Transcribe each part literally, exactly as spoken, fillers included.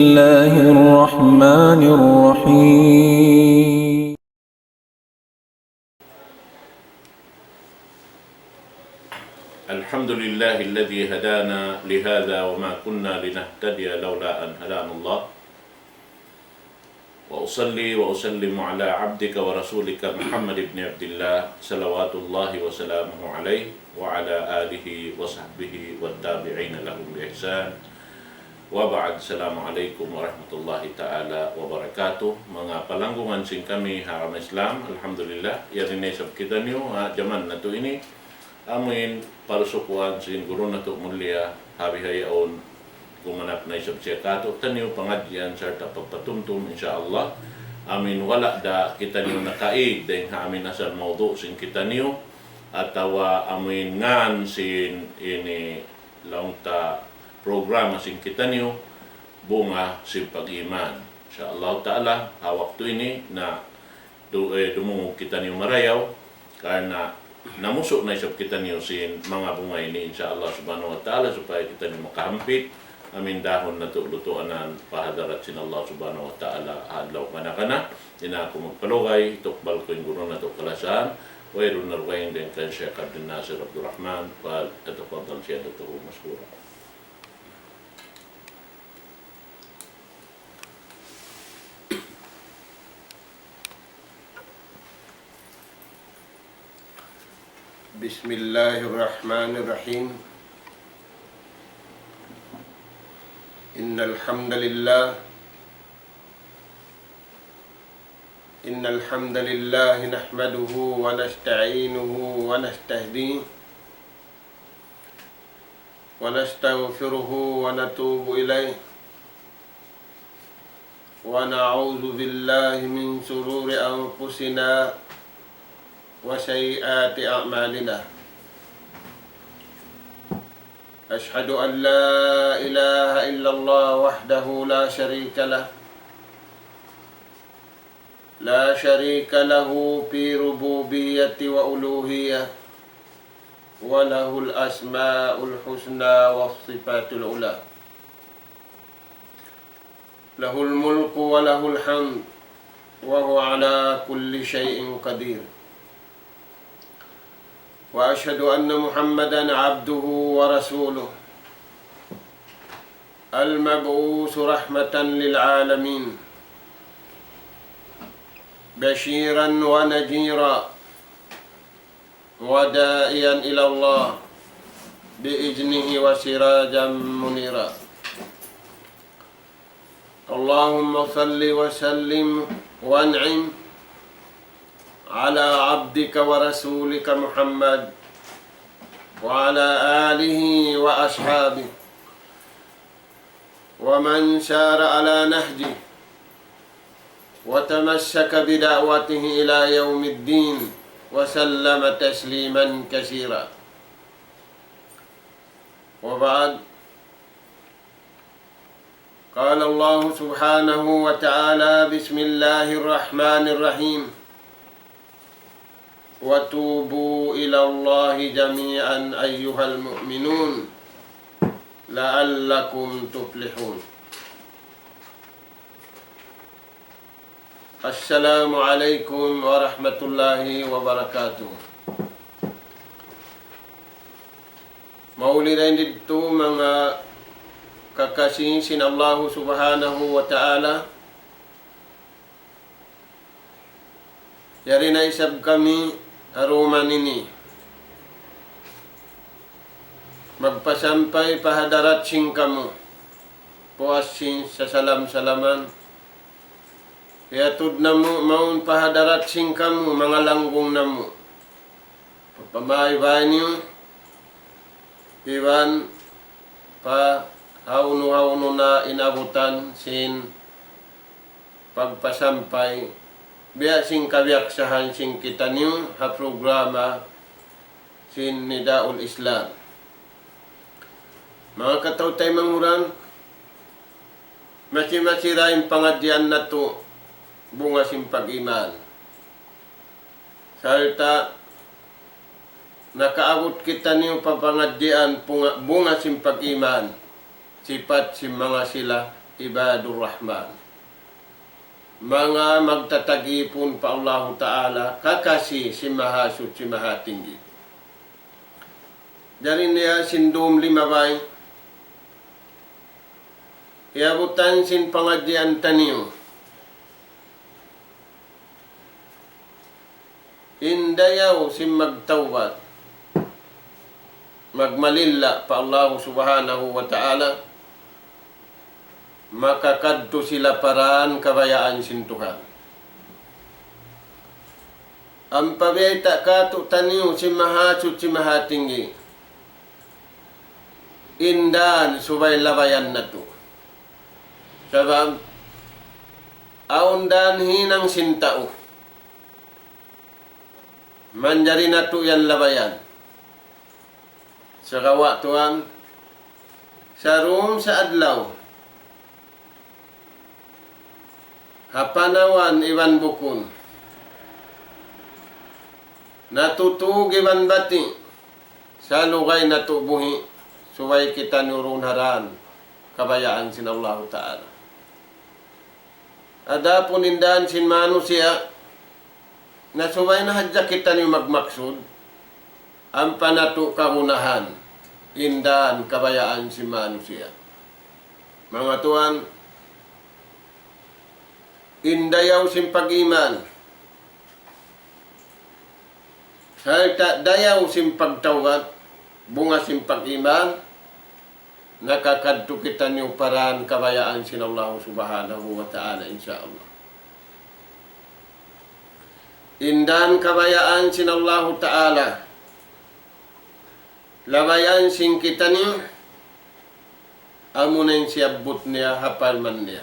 الله الرحمن الرحيم. الحمد لله الذي هدانا لهذا وما كنا لنهتدي لولا أن هدانا الله. وأصلي وأسلم على عبدك ورسولك محمد بن عبد الله، صلوات الله وسلامه عليه وعلى آله وصحبه والتابعين لهم بإحسان. وبعد، السلام عليكم ورحمة الله تعالى وبركاته. Manga palanggungan sin kami ha agama Islam, alhamdulillah, yari na isab kitaniyu ha jaman natu' ini. Amuin parsukuan sin guru natu' mulia, ha bihaun gumanap na isab siya kātu'niyu pangadjian sarta' pagpatumtum, insya Allah. Amuin wala' da kitaniyu nakaig dayn ha amuin asal mawdu' sin kitaniyu, atawa amuin ngān sin ini laung ta programa sin kitaniyu, bunga sin pag-iman. Insya Allah Ta'ala, ha waktu ini na du-, eh, dumungug kitaniyu marayaw, karna' namusu' na isab kitaniyu sin manga bunga ini, insya Allah Subhanahu wa Ta'ala, supaya kitaniyu makahampit. Amuin dahun natu' lutuanan pa hadarat sin Allah Subhanahu wa Ta'ala ha adlaw kana-kana. Di' na aku magpalugay, tukbal ku in guru natu' kalasahan, wayruun na dugaing dayn kan Sheikh Abdul Nasir Abdul Rahman, فليتفضل سيادته مشكورا. بسم الله الرحمن الرحيم. إن الحمد لله، إن الحمد لله نحمده ونستعينه ونستهديه ونستغفره ونتوب إليه، ونعوذ بالله من شرور أنفسنا وسيئات أعمالنا. أشهد أن لا إله إلا الله وحده لا شريك له، لا شريك له في ربوبية وألوهية، وله الأسماء الحسنى والصفات العلى. له الملك وله الحمد وهو على كل شيء قدير. وأشهد أن محمدا عبده ورسوله المبعوث رحمة للعالمين، بشيرا ونذيرا وداعيا إلى الله بإذنه وسراجا منيرا. اللهم صل وسلم وأنعم على عبدك ورسولك محمد وعلى آله وأصحابه ومن سار على نهجه وتمسك بدعوته إلى يوم الدين وسلم تسليما كثيرا. وبعد، قال الله سبحانه وتعالى: بسم الله الرحمن الرحيم. وتوبوا إلى الله جميعا أيها المؤمنون لعلكم تفلحون. السلام عليكم ورحمة الله وبركاته. Mauli dayn didtu manga kakasi sin Allahu Subhanahu wa Ta'ala. Yari na isab kami ha dum ini magpasampay pa hadarat sin kamu puas sin sasalam-salaman. Hiyatud namu' mawn pa hadarat sin kamu manga langgung namu', pa pamaybay niyu, iban pa hawnu-hawnu na inabutan sin pagpasampay, biya' sin kabiyaksahan sin kitaniyu ha programa sin Nidaul Islam. Manga kataw-taymanghuran, masi-masi da in pangadjian natu' bunga sin pag-iman. Sarta' nakaabut kitaniyu pa pangadjian bunga, bunga sin pag-iman, sipat sin manga sila عباد الرحمن. Manga magtatagipun pa Allahu Ta'ala, kakasi sin Mahasuchi Mahatinggi. Jari niya sin dum limabay, iyabutan sin pangadjian taniyu in dayaw sin magtawbat, magmalilla pa Allahu Subhanahu wa Ta'ala, makakadtu sila pa dan kabayaan sin Tuhan. Ampa biyayta' kātu'niyu sin Mahasuchi Mahatinggi, in dan subay labayan natu'. Sabab, awn dan hinang sin tau. Manjari natu' yan labayan. Sagawa' tuwan, sa dum sa adlaw, ha panawan iban bukun, natutug iban bati', salugay natu' buhi', subay kitaniyu duun ha dan kabayaan sin Allahu Ta'ala. Adapun in dan sin manusiya', na subay na hadja kitaniyu magmaksud, ampa natu' kagunahan in dan kabayaan sin manusiya'. Manga tuwan, in dayaw sin pag-iman, sarta' dayaw sin pagtawbat, bunga sin pag-iman, nakakadtu kitaniyu pa dan kabayaan sin Allahu Subhanahu wa Ta'ala, insya Allah. In dan kabayaan sin Allahu Ta'ala, labayan sin kitaniyu, amuna in siyabbut niya ha parman niya.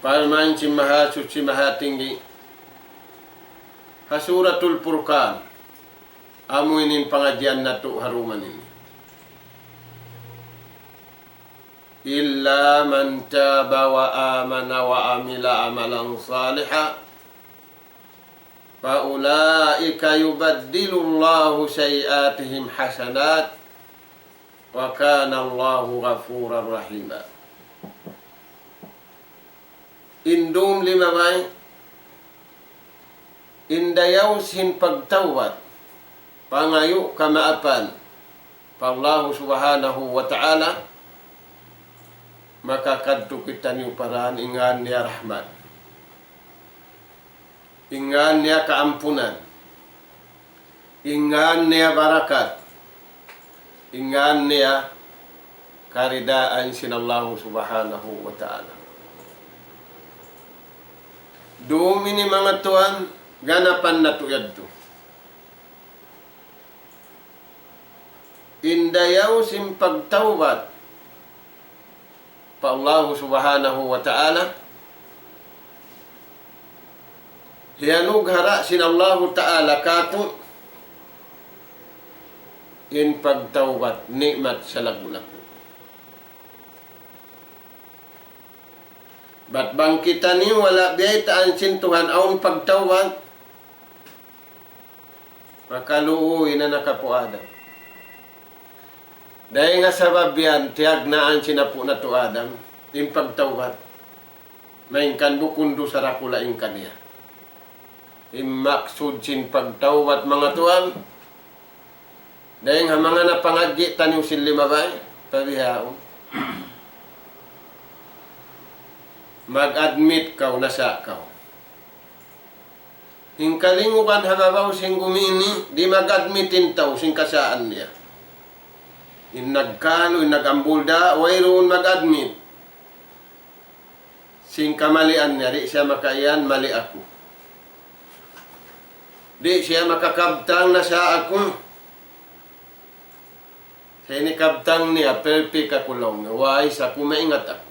Parman sin Mahasuchi Mahatinggi ha Suratul Furqan, amu ini in pangadjian natu' ha duman ini. إلا من تاب وآمن وعمل عملا صالحا فأولئك يبدل الله سيئاتهم حسنات وكان الله غفورا رحيما. In dum limabay, in dayaw sin pagtawbat, pangayu' kamaapan pa Allahu Subhanahu wa Ta'ala, makakadtu kitaniyu pa dan in ngan niya rahmat, in ngan niya kaampunan, in ngan niya barakat, in ngan niya karidaan sin Allahu Subhanahu wa Ta'ala. Dum ini manga tuwan, ganapan natu' yadtu. In dayaw sin pagtawbat pa Allahu Subhanahu wa Ta'ala, hiyanughara' sin Allahu Ta'ala kātu' in pagtawbat, ni'mat salaggu'-laggu'. Bat bang kitaniyu wala' biyaytaan sin Tuhan awn pagtawbat, makaluuy na nakapu Adam. Dayn ha sabab yan, tiyagnaan sin apu' natu' Adam in pagtawbat. Malayngkan bukun dusa dakula' in kaniya. In maksud sin pagtawbat, manga tuwan, dayn ha manga napangadji' taniyu sin limabay, pa bihaun, mag-admit kaw, nasa' kaw. In kalingugan ha babaw sin gumi ini, di' mag-admit in tau sin kasaan niya. In nagkalu, in nag-ambul da, wayruun mag-admit sin kamalian niya, di' siya makaiyan, mali aku. Di' siya makakabtang, nasa' aku. Sa' ini kabtang niya, perfect aku laung niya. Wais aku, maingat aku.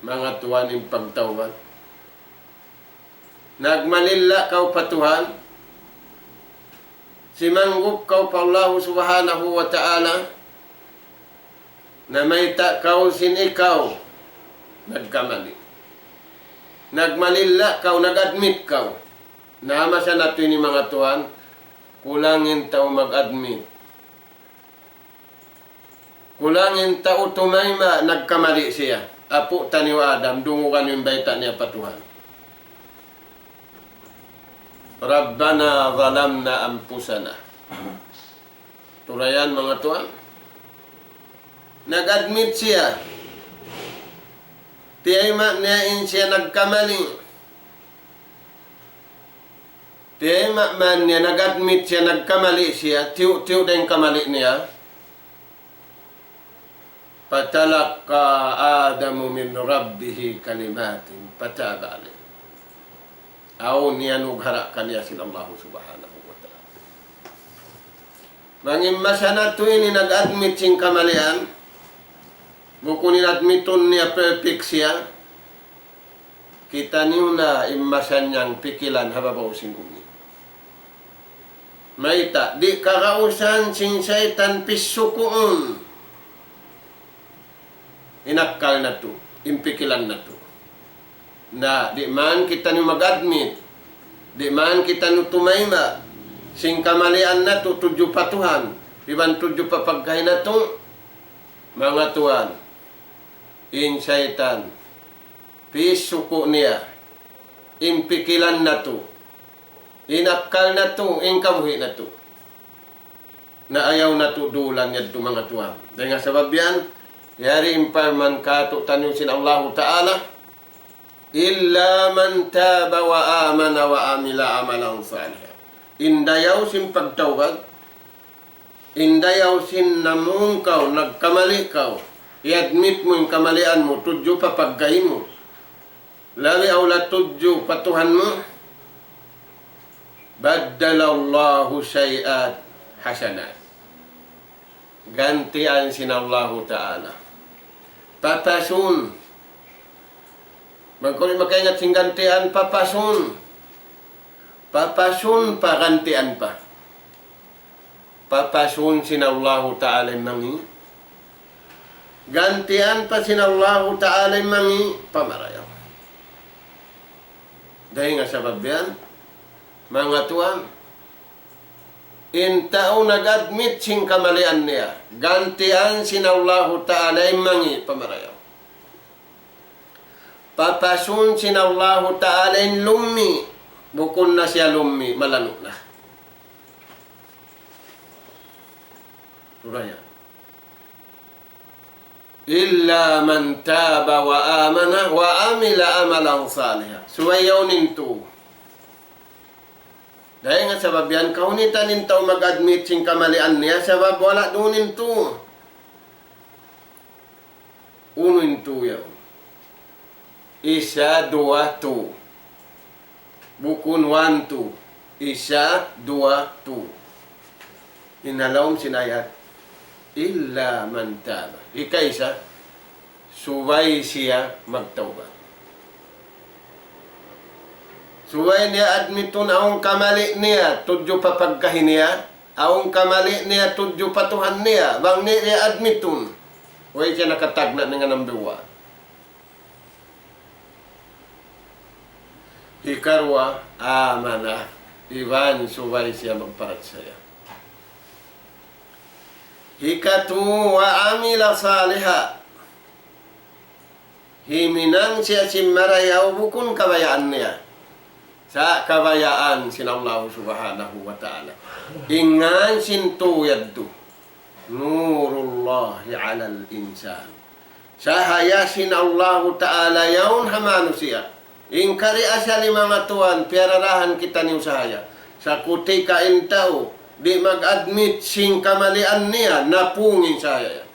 Manga tuwan, in pagtawbat. Nagmalilla kaw pa Tuhan, simanggup kaw pa Allahu Subhanahu wa Ta'ala, namayta' kaw sin ikaw nagkamali. Nagmalilla kaw, nag-admit kaw. Na masa natu' ini, manga tuwan, kulang in tau mag-admit. Kulang in tau tumayma', nagkamali' siya. Apu' taniyu Adam, dungugan niyu in bayta' niya pa Tuhan. ربنا ظلمنا أنفسنا. Turayan, manga tuwan. Nag-admit siya. Tiyayma' niya in siya nagkamali'. Tiyayma' man niya, nag-admit siya, nagkamali' siya, tiyu'-tiyu' da in kamali' niya. فتلقى آدم من ربه كلمات فتاب عليه. Awn iyanugara' kaniya sin Allahu Subhanahu wa Ta'ala. Bang in masa natu' ini nag-admit sin kamalian, bukun in admitun niya perfect siya, kitaniyu na in masa niya pikilan ha babaw sin gumi. Mayta', di' kagausan sin saytan pisukuun in akkal natu', in pikilan natu'. Na, di' man kitaniyu mag-admit, di' man kitaniyu tumayma', sin kamalian natu' tudju pa Tuhan, iban tudju pa pagkahi natu', manga tuwan, in saytan, pisuku niya, in pikilan natu', in akkal natu', in kabuhi' natu'. Na ayaw natu' dulan yadtu manga tuwan. Dayn ha sabab yan, yari in parman kātu'niyu sin Allahu Ta'ala, إلا من تاب وآمن وعمل عملا صالحا. In dayaw sin pagtawbat, in dayaw sin namung kaw, nagkamali' kaw, i-admit mu in kamalian mu, tudju pa pagkahi mu. Labi awla tudju pa Tuhan mu, بدل الله سيئات حسنات. Gantian sin Allahu Ta'ala. Papasun. Bang kaw di' makaingat sin gantian, papasun. Papasun pa, gantian pa. Papasun sin Allahu Ta'ala in mangi'. Gantian pa sin Allahu Ta'ala in mangi' pa marayaw. Dayn ha sabab yan, manga tuwan, in tau nag-admit sin kamalian niya, gantian sin Allahu Ta'ala in mangi' pa marayaw. Papasun sin Allahu Ta'ala in lummi', bukun na siya lummi', malanu' na. Turayan. إلا من تاب وآمن وعمل عملا صالحا. Subay yaun in tū. Dayn ha sabab yan, kahunitan in tau mag-admit sin kamalian niya, sabab wala' duun in tū. Unu in tū yaun? Isa, duwa, tū. Bukun one, two. Isa, duwa, tū. In ha lawm sin ayat, إلا من تاب. Hikaisa, subay siya magtawbat. Subay niya admitun awn kamali' niya, tudju pa pagkahi niya, awn kamali' niya tudju pa Tuhan niya, bang di' niya admitun, way siya nakatagna' dayn ha number one. Hikaruwa, amana, iban subay siya magparachaya. Hikatū, وعمل صالحا. Himinang siya sin marayaw bukun kabayaan niya. Sa' kabayaan sin Allahu Subhanahu wa Ta'ala. In ngān sin tū yadtu, نور الله على الإنسان. Sahaya sin Allahu Ta'ala yaun ha manusiya'. In kari asal manga tuwan, piyararahan kitaniyu sahaya. Sakutika in tau, di' mag-admit sin kamalian niya, napung in sahaya.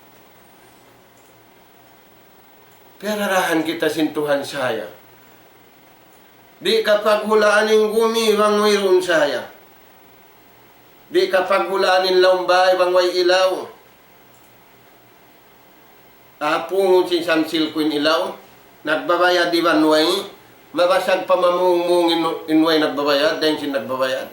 Piyararahan kita sin Tuhan sahaya. Di' kapaghulaan in gumi bang wayruun sahaya. Di' kapaghulaan in lawm bay bang way ilaw. Apungun sin samsilku in ilaw. Nagbabayad iban way. Mabasag pa mamungmung in, in way nagbabayad, dayn sin nagbabayad.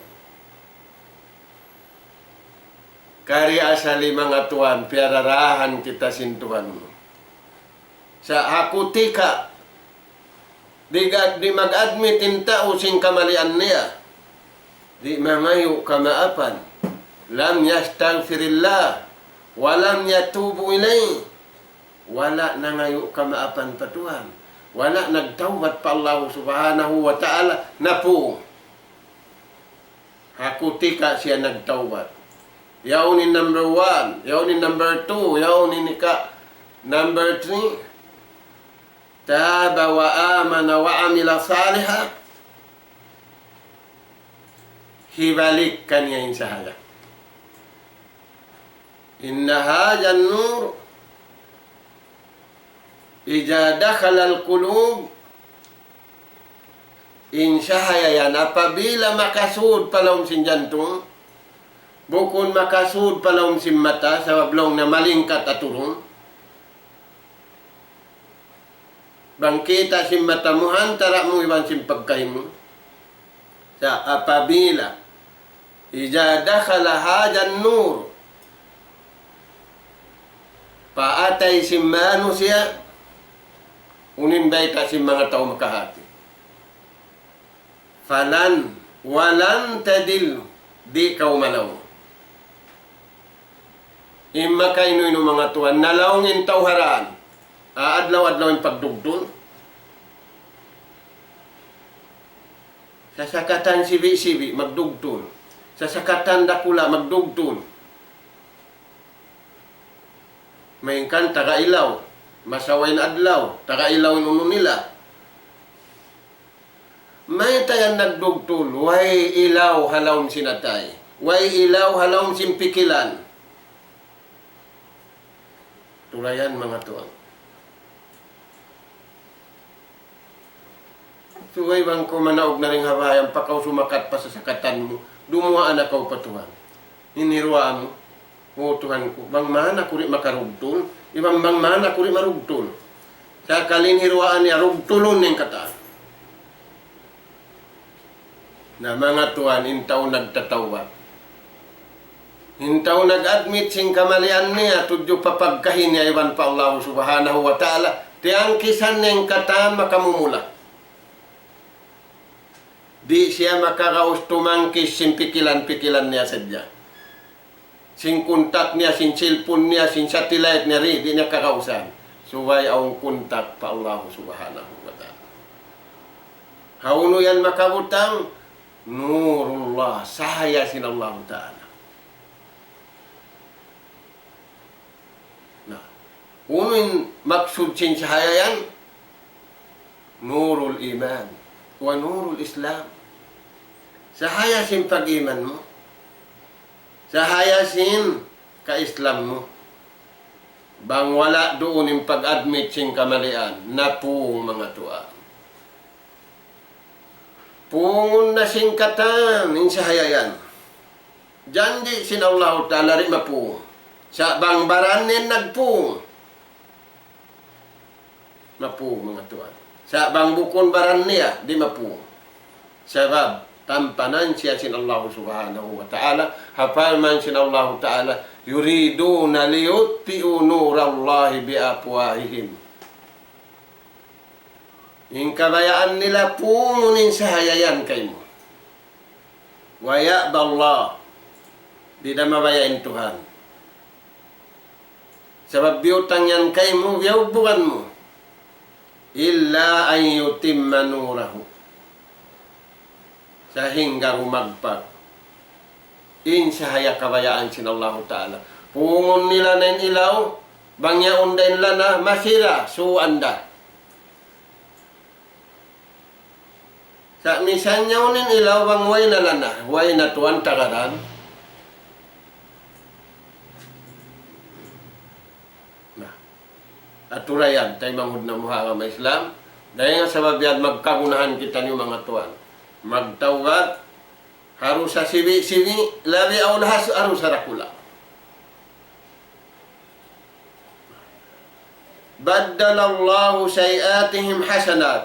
Kari asal manga tuwan, piyararahan kita sin Tuhan. Sa' ha kutika, di' ga-, di' mag-admit in tau sin kamalian niya. Di' mangayu' kamaapan. لم يستغفر الله. ولم يتوبوا إليه. Wala' nangayu' kamaapan pa Tuhan. Wala' nagtawbat pa Allah Subhanahu wa Ta'ala, napung. Ha kutika siya nagtawbat. Yaun in number one, yaun in number two, yaun in ika number three. تاب وآمن وعمل صالحا. Hibalik kaniya in sahaya. إن هذا النور إذا دخل القلوب. In sahaya yan, apabila makasud pa lawm sin jantung, bukun makasud pa lawm sin mata, sabab laung niya malingkat aturun. Bang kita' sin mata mu, hantara' mu iban sin pagkahi mu. Sa' apabila, إذا دخل هذا النور, pa atay sin manusiya', unu in bayta' sin manga tau makahati. فلن ولن تضلوا, di' kaw malaung. In makainu-inu manga tuwan, nalaung in tau ha daan. Aadlaw-adlaw in pagdugtul. Sasakatan sibi'-sibi', magdugtul. Sasakatan dakula', magdugtul. Malayngkan taga ilaw, masawa in adlaw, taga ilaw in unu nila. Mayta' yan nagdugtul, way ilaw ha lawm sin atay, way ilaw ha lawm sin pikilan. Tulayan manga tuwan. Subay bang kaw manaug na dayn ha bahayan, pakaw sumakat pa sasakatan mu, dumuwaa na kaw pa Tuhan. In hiruwaa mu, "O Tuhan ku, bang man aku di' makarugtul, iban bang man aku di' marugtul." Sakali in hiruwaa niya, rugtulun niya in katan. Na manga tuwan, in tau nagtatawbat, in tau nag-admit sin kamalian niya, tudju pa pagkahi niya iban pa Allah Subhanahu wa Ta'ala, tiyangkisan niya in katan makamumula. Di' siya makagaus tumangkis sin pikilan-pikilan niya sadja. Sin kuntak niya, sin cellphone niya, sin satellite niya, di', di' niya kagausan. Subay awn kuntak pa Allah Subhanahu wa Ta'ala. Hawnu yan makabutang? Nurullah, sahaya sin Allah Ta'ala. Na, unu in maksud sin sahaya yan? Nurul iman wa nurul Islam. Sahaya sin pag-iman mu. Sahaya sin ka-Islam mu. Bang wala' duun in pag-admit sin kamalian, napung manga tuwan. Pungun na sin katan in sahaya yan. Janji' sin Allahu Ta'ala di' mapung. Sa' bang baran niya nagpung, mapung manga tuwan. Sa' bang bukun baran niya, di' mapung. Sabab tampanan siya sin Allahu Subhanahu wa Ta'ala, ha parman sin Allahu Ta'ala, يريدون ليطفئوا نور الله بأفواههم. In kabayaan nila pungun in sahaya yan kaymu. ويأبى الله. Di' da mabaya' in Tuhan. Sabab biyutang yan kaymu, biyugbugan mu. إلا أن يتم نوره. Sahingga rumagpak in sahaya kabayaan sin Allahu Ta'ala. Pungun nila na in ilaw, bang yaun da in lana, masi da, suwaan da. Sa' misan yaun in ilaw bang way na lana, way na tuwan tagaran. Na, aturayan, taymanghud namu' ha agama Islam. Dayn ha sabab yan magkagunahan kitaniyu manga tuwan. Magtawbat, ha dusa sibi'-sibi', labi awla ha dusa dakula'. بدل الله سيئاتهم حسنات.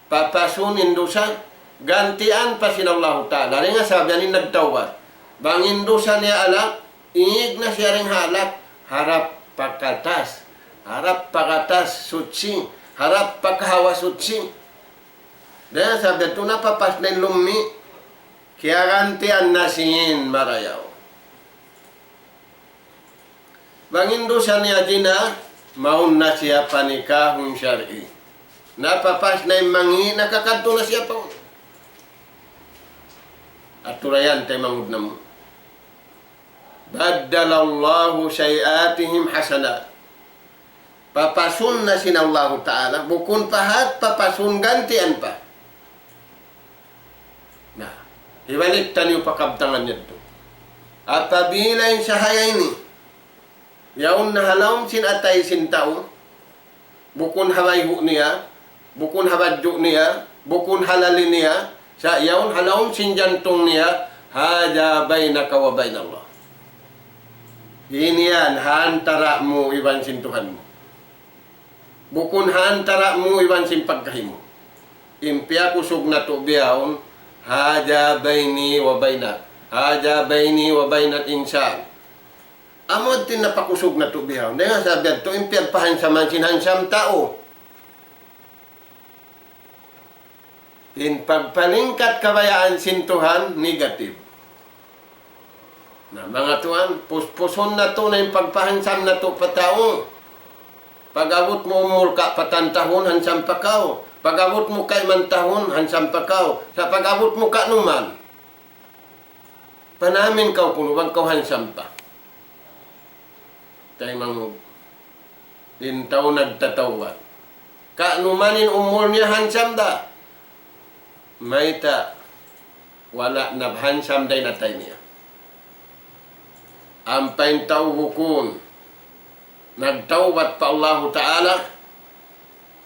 Papasun in dusa, gantian pa sin Allahu Ta'ala. Dayn ha sabab yan in nagtawbat. Bang in dusa niya alat, iyig na siya dayn ha alat, harap pa katas. Harap pa katas suchi. Harap pa kahawa suchi. Dayn ha sabab yadtu napapas na in lummi'. Kiyagantian na sin marayaw. Bang in dusa niya zina, mawn na siya pa nikahun syar'i. Napapas na in mangi', nakakadtu na siya pa. Aturayan taymanghud namu'. بدل الله سيئاتهم حسنات. Papasun na sin Allahu Ta'ala, bukun pahat papasun, gantian pa. Na, hibalik taniyu pa kabtangan yadtu. Apabila in sahaya ini, yaun na ha lawm sin atay sin tau, bukun ha bayhu' niya, bukun ha badju' niya, bukun ha lali niya, sa' yaun ha lawm sin jantung niya, هذا بينك وبين الله. Ini yan ha antara' mu iban sin Tuhan mu. Bukun ha antara' mu iban sin pagkahi mu. In piyakusug natu' bihaun, هذا بيني وبينك. هذا بيني وبين الإنسان. Amu yadtu in napakusug natu' bihaun. Dayn ha sabab yadtu in piyagpahansaman sin hansam tau. In pagpalingkat kabayaan sin Tuhan, negative. Na, manga tuwan, puspusun natu' na in pagpahansam natu' pa tau. Pag-abut mu umul kapatan tahun, hansam pa kaw. Pag-abut mu kayman tahun, hansam pa kaw. Sa' pag-abut mu kanuman, panamin kaw kunu' bang kaw hansam pa. Taymanghud. In tau nagtatawbat. Kanuman in umul niya hansam da. Mayta', wala' na hansam da in atay niya. Ampa in tau bukun nagtawbat pa Allahu Ta'ala,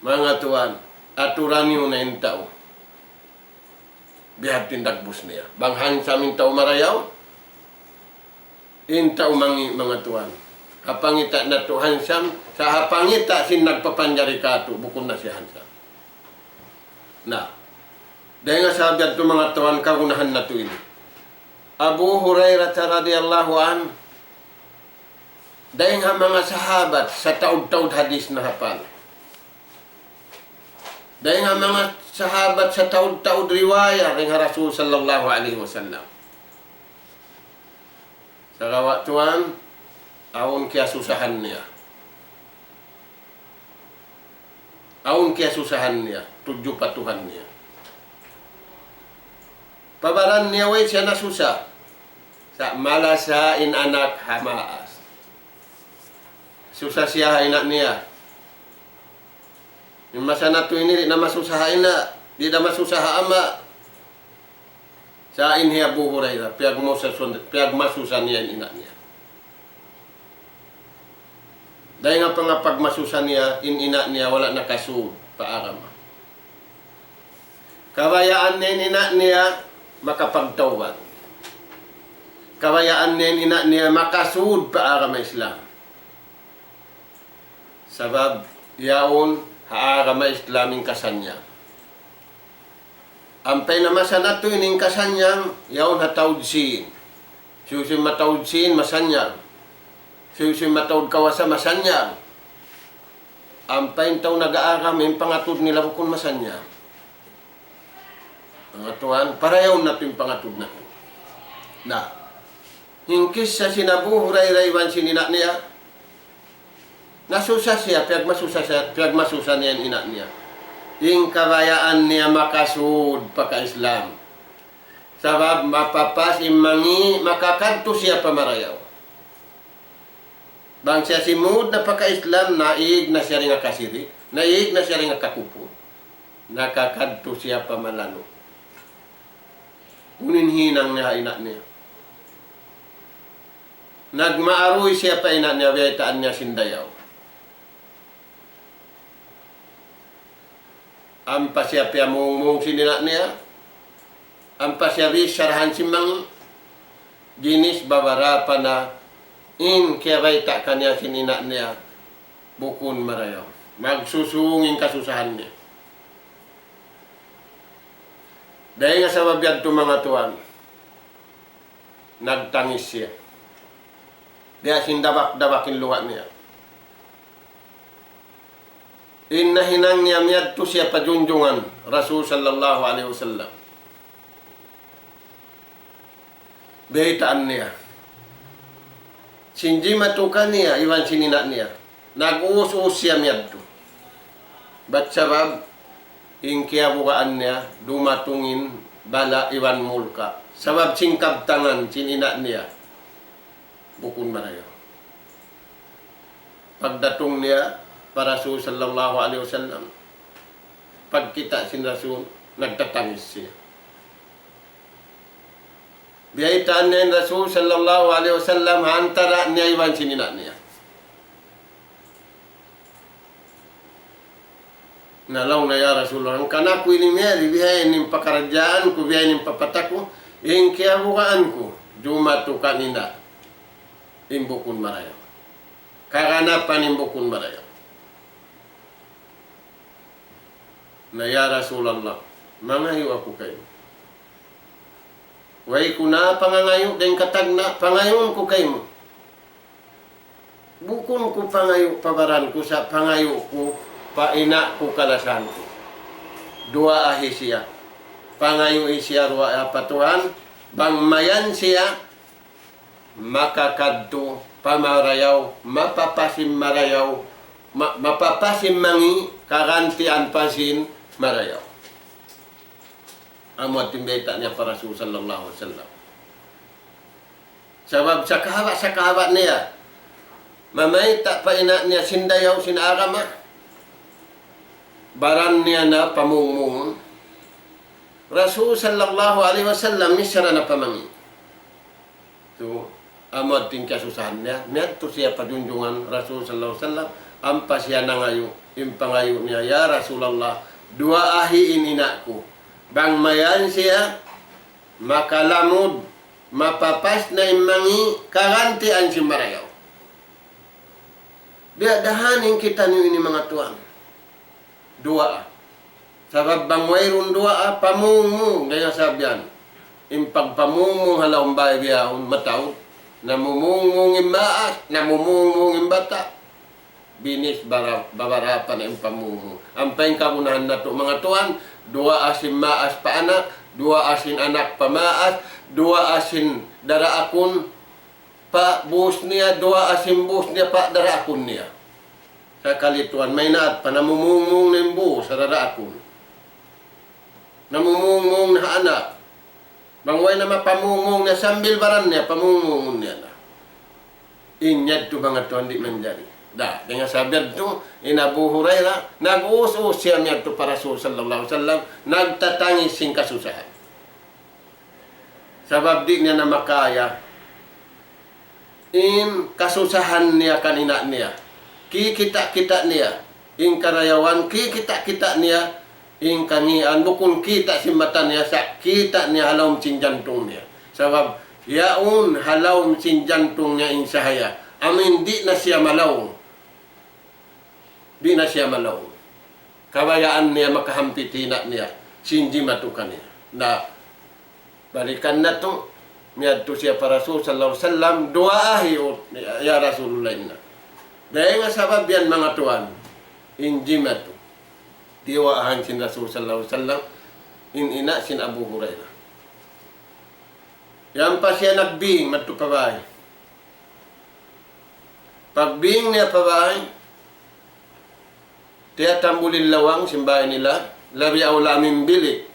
manga tuwan, aturan niyu na in tau. Biya' ha yan in dagbus niya. Bang hansam in tau marayaw, in tau mangi', manga tuwan. Ha pangita' natu' hansam, sa' ha pangita' sin nagpapanjari katu', bukun na siya hansam. Na, dayn ha sabab yadtu, manga tuwan, kagunahan natu' ini. Abu Hurairah radiyallahu anhu, dayn ha manga sahabat sataud-taud hadis nahapal. Dayn ha manga sahabat sataud-taud riwayat dayn ha Rasul sallallahu alayhi wasallam. Sagawa' tuwan, awn kiyasusahan niya. Awn kiyasusahan niya, tudju pa Tuhan niya. Pa baran niya way siya nasusa. Sa' malasa in anak ha maas. Susa siya ha ina' niya. In masa natu' ini, di' na masusa ha ina', di' na masusa ha ama'. Sa' in hi Abu Hurairah, piyagmasusa, piyagmasusa niya in ina' niya. Dayn ha pangapagmasusa niya, in ina' niya wala' nakasud pa agama. Kabayaan niya in ina' niya makapagtawbat. Kabayaan niya in ina' niya makasud pa agama Islam. Sabab yaun ha agama Islam in kasanyang. Ampa in masa natu' ini in kasanyang, yaun ha taud sin. Hisiyu-siyu mataud sin, masanyang. Hisiyu-siyu mataud kawasa, masanyang. Ampa in tau nag-aagama, in pangatud nila bukun masanyang. Manga tuwan, parayawun natu' in pangatud natu'. Na, in kissa sin Abu Hurairah iban sin ina' niya, nasusa siya, piyagmasusa siya, piyagmasusa niya in ina' niya. In kabayaan niya makasud pa ka-Islam. Sabab mapapas in mangi', makakadtu siya pa marayaw. Bang siya simud na pa ka-Islam, naig na siya dayn ha kasirik, naig na siya dayn ha kakupur, nakakadtu siya pa malanu'. Unu in hinang niya ha ina' niya? Nagmaaruy siya pa ina' niya, biyaytaan niya sin dayaw. Ampa siya piyamungmung sin ina' niya. Ampa siya bicharahan sin mangi'. Ginis babarapa na in kiyabayta' kaniya sin ina' niya bukun marayaw. Magsusung in kasusahan niya. Dayn ha sabab yadtu, manga tuwan, nagtangis siya. Biya' sin dabak-dabak in luha' niya. In nahinang niya, miyadtu siya pa junjungan Rasul sallallahu alayhi wasallam. Baytaan niya. Sin jimatu kaniya iban sin ina' niya. Nag-uus-uus siya miyadtu. Bat sabab in kiyabugaan niya dumatung in bala' iban mulka'. Sabab sin kabtangan sin ina' niya bukun marayaw. Pagdatung niya pa Rasul sallallahu alayhi wasallam, pagkita' sin Rasul, nagtatangis siya. Biyaytaan niya in Rasul sallallahu alayhi wasallam ha antara' niya iban sin ina' niya. Na laung niya, "Ya Rasulullah, hangkan aku ini miyari, bihaini in pakaradjaan ku, bihaini in papata ku, in kiyabugaan ku, jumatu kanila in bukun marayaw. Kaganapan in bukun marayaw." Na, "Ya Rasulullah, mangayu' aku kaymu. Way ku na pangangayu' dayn ha tagna', pangayuun ku kaymu. Bukun ku pangayu' pa baran ku, sa' pangayu' ku pa ina' ku kalasahan ku. Duwaahi siya. Pangayui siya duwaa pa Tuhan, bang mayan siya makakadtu pa marayaw, mapapas in marayaw, ma-, mapapas in mangi', kagantian pa sin marayaw." Amu in biyayta' niya pa Rasul sallallahu alayhi wasallam. Sabab sakahawa'-sakahawa' niya, mamayta' pa ina' niya sin dayaw sin agama, baran niya na pamungmungun. Rasul sallallahu alayhi wasallam, misan da na pamangi'. So, amu in kasusahan niya, miyadtu siya pa junjungan Rasul sallallahu alayhi wasallam, ampa siya nangayu', in pangayu' niya, "Ya Rasulullah, duwaahi in ina' ku. Bang mayan siya, makalamud, mapapas na in mangi', kagantian sin marayaw." Biya' da ha yan in kitaniyu ini manga tuwan. Duwaa. Sabab bang wayruun duwaa, pamungmung, dayn ha sabab yan. In pagpamungmung ha lawm bāy bihaun, mataud. Namumungmung in maas, namumungmung in bata'. Binis bara-, babarapa na in pamungmung. Ampa in kagunahan natu' manga tuwan, duwaa sin maas pa anak, duwaa sin anak pa maas, duwaa sin daraakun pa bus niya, duwaa sin bus niya pa daraakun niya. Sakali tuwan, maynaat pa namumungmung na in bus ha daraakun. Namumungmung na ha anak. Bang way na mapamungmung na sambil baran niya, pamungmungun niya na. In yadtu manga tuwan di' manjari. Da, dayn ha sabab yadtu, in Abu Hurairah, nag-uus-uus siya miyadtu pa Rasul sallallahu alayhi wasallam, nagtatangis sin kasusahan. Sabab di' niya na makaya in kasusahan niya kan ina' niya. Kikita'-kita' niya in karayawan, kikita'-kita' niya in kangian, bukun kita' sin mata niya, sa' kita' niya ha lawm sin jantung niya. Sabab yaun ha lawm sin jantung niya in sahaya. Amuin di' na siya malaung. Di' na siya malaung. Kabayaan niya makahampit in ina' niya sin jimatu kaniya. Na, balikan natu', miyadtu siya pa Rasul sallallahu alayhi wasallam, duwaahi, "O, ya Rasulullah, in ina'." Dayn ha sabab yan manga tuwan, in jimatu. Diyuwaahan sin Rasul sallallahu alayhi wasallam, in ina' sin Abu Hurairah. Yan pa siya nagbing, madtu pa bāy. Pagbing niya pa bāy, tiyatambul in lawang sin bāy nila, labi awla amu in bilik,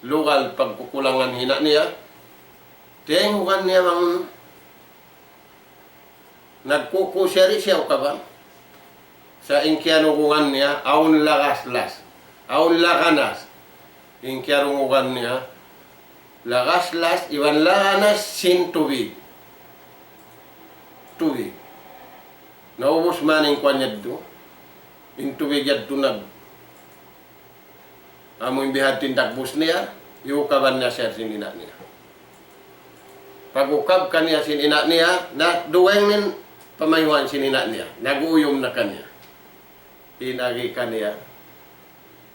lugal pagkukulangan in ina' niya. Tiyayingugan niya bang nagkuku siya di' siya ukaban. Sa' in kiyarungugan niya, awn lagaslas, awn laganas. In kiyarungugan niya, lagaslas, iban laganas sin tubig. Tubig. Naubus man in kuwan yadtu. In tubig yadtu nag-, amu in bihadtu in dagbus niya, iyukaban niya siya sin ina' niya. Pag-ukab kaniya sin ina' niya, na duweng in pamayhuan sin ina' niya, nag-uuyum na kaniya. In agi kaniya,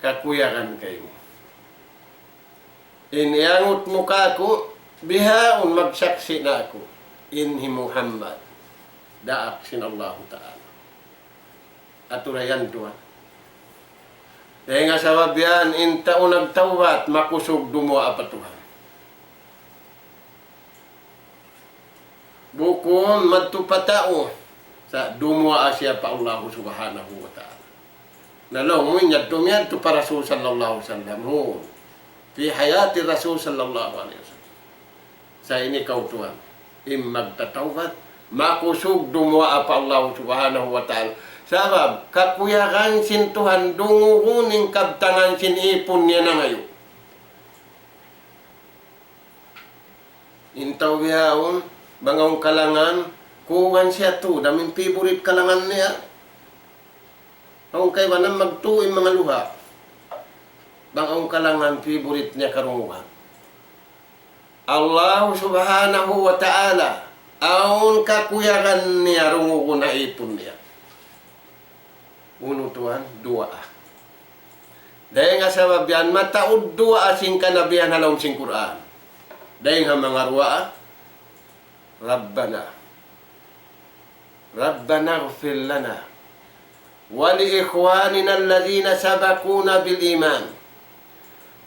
kakuyagan kaymu. In iyangut mu kāku', bihaun magsaksi' na aku, in hi Muhammad, daak sin Allahu Ta'ala. Atura yan tuwan. Dayn ha sabab yan, in tau nagtawbat, makusug dumuwaa pa Tuhan. Bukun madtu pa tau. Sa' dumuwaa siya pa Allahu Subhanahu wa Ta'ala. Na laung mu in yadtu miyadtu pa Rasul sallallahu alayhi wasallam. Hu. Fi hayati Rasul sallallahu alayhi wasallam. Sa' ini kautuhan. In magtatawbat, makusug dumuwaa pa Allahu Subhanahu wa Ta'ala. Sabab, kakuyagan sin Tuhan dungugun in kabtangan sin ipun niya nangayu'. In tau bihaun, bang awn kalangan, kuwan siya tu, amu in favorite kalangan niya. Awn kaibanan magtūy in manga luha'. Bang awn kalangan favorite niya karungugan. Allahu Subhanahu wa Ta'ala, awn kakuyagan niya rungugun ha ipun niya. Unu tuwan, duwaa. Dayn ha sabab yan, mataud duwaa sin kanabihan ha lawm sin Qur'an. Dayn ha manga duwaa, ربنا ربنا اغفر لنا ولإخواننا الذين سبقونا بالإيمان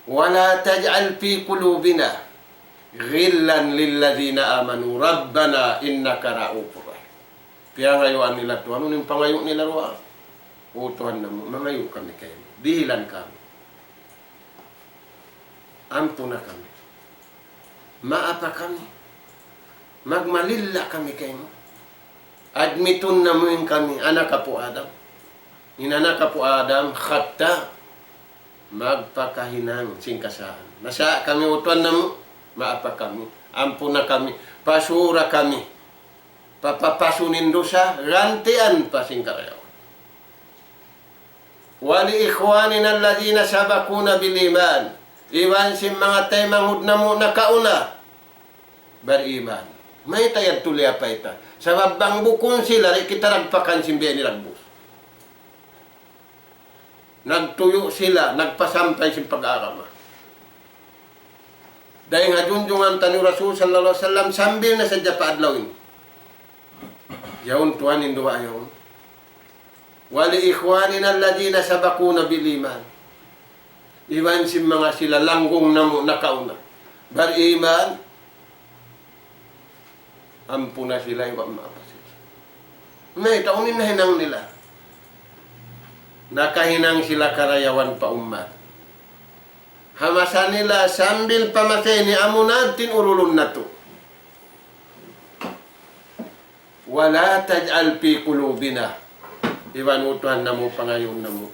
ولا تجعل في قلوبنا غلا للذين آمنوا ربنا إنك رءوف رحيم. Piyangayuan nila Tuhan, unu in pangayu' nila duwaa? O Tuhan namu', mangayu' kami kaymu. Dihilan kami. Ampuna kami. Maapa kami. Magmalilla kami kaymu. Admitun namu' in kami, anak apu' Adam. In anak apu' Adam, khata', magpakahinang sin kasahan. Nasa' kami, O Tuhan namu', maapa kami. Ampuna kami. Pasura kami. Papapasun in dusa, gantian pa sin karayawan. ولإخواننا الذين سبقونا بالإيمان. Iban sin manga taymanghud namu' nakauna bariman. Mayta' yadtu liyapayta'? Sabab bang bukun sila, di' kita dagpakan sin biya' ini dagbus. Nagtuyu' sila, nagpasampay sin pag-agama. Dayn ha junjungan taniyu Rasul sallallahu alayhi wasallam, sambil na sadja pa adlaw ini. Yaun tuwan in duwaa yaun. ولإخواننا الذين سبقونا بالإيمان. Iban sin manga sila langgung namu' nakauna. Bariman, ampuna sila, iban maapa sila. Mayta', unu in nahinang nila? Nakahinang sila karayawan pa ummat. Ha masa nila sambil pa masa ini amuna tinurulun natu'. ولا تجعل في قلوبنا. Iban O Tuhan namu', pangayuun namu'.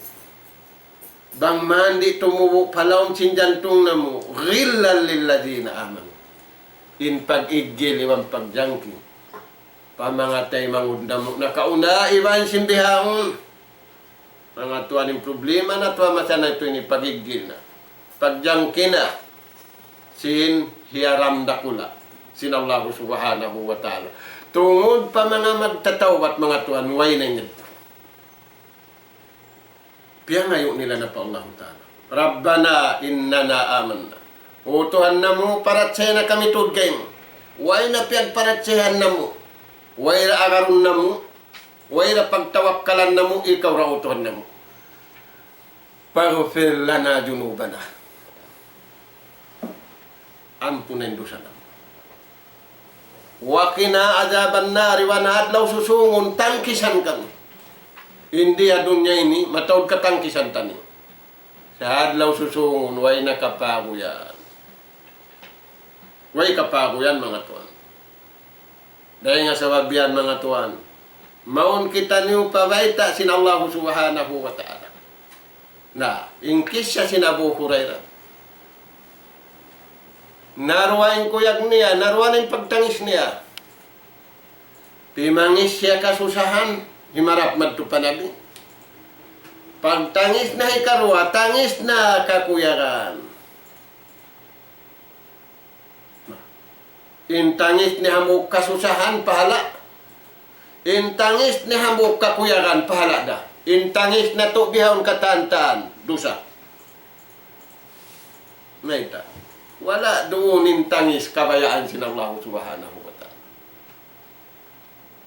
Bang man di' tumubu' pa lawm sin jantung namu', غلا للذين آمنوا. In pag-iggil iban pagjangki. Pa manga taymanghud namu' nakauna iban sin bihaun. Manga tuwan, in problema natu' ha masa natu' ini pag-iggil na. Pagjangki na sin hiyaram dakula' sin Allahu Subhanahu wa Ta'ala. Tungud pa manga magtatawbat, manga tuwan, way na in yadtu. Piyangayu' nila na pa Allahu Ta'ala. ربنا إننا آمنا. O Tuhan namu', parachaya na kami tuud kaymu. Way na piyagparachayahan namu'. Way ra agarun namu'. Way ra pagtawakkalan namu', ikaw ra, O Tuhan namu'. فاغفر لنا ذنوبنا. Ampuna in dusa namu'. وقنا عذاب النار, iban ha adlaw susungun, tangkisan kami. Di' ha dunya ini, mataud katangkisan taniyu. Sa' ha adlaw susungun, way na kapaguyan. Way kapaguyan, manga tuwan. Dayn ha sabab yan, manga tuwan, mawn kitaniyu pa bayta' sin Allahu Subhanahu wa Ta'ala. Na, in kissa sin Abu Hurairah. Naruwa in kuyag niya, naruwa in pagtangis niya. Timangis siya kasusahan, himarap madtu pa Nabi. Pagtangis na hikaruwa, tangis na kakuyagan. In tangis niya hambuuk kasusahan, pahala'. In tangis niya hambuuk kakuyagan, pahala' da. In tangis natu' bihaun katantan, dusa. Mayta'? Wala' duun in tangis kabayaan sin Allahu Subhanahu wa Ta'ala.